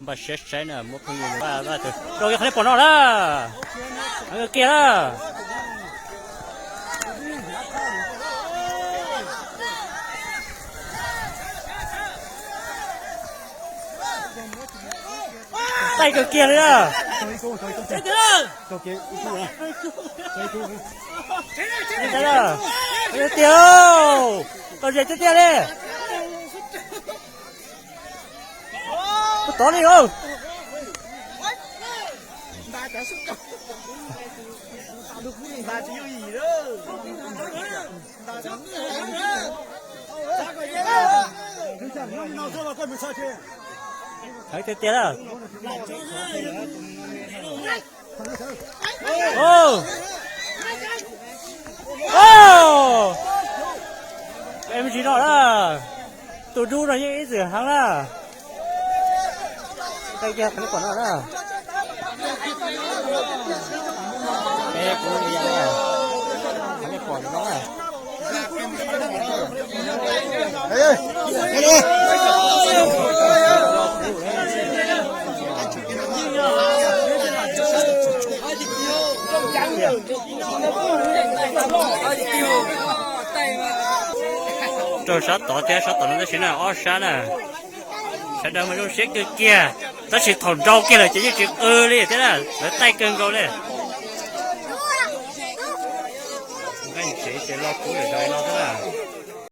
Npaj siab saib na, muab phooj ywg rau kiag qhov nej pom no na. Heev kiag na. Taij kawg kiag li na. Tiag, tau ze tiag tiag li. Tod li os. Heev tiag tiag na. Em tsis no na. Tus dub no yeej ib txwm heev na. Taij kiag qhov nej pom no na. Peb kuv li, qhov nej pom no na. Rau sab tod thiab sab tom no tab sis na, ob sab na. Sawv daws mas zoo siab kawg kiag, tab sis thaum nrau kiag lawm ces yeej tsis qw li thiab na, lawv taij kawg nkaus li. Nqaij tsev ces lo kub lawm no thiab na.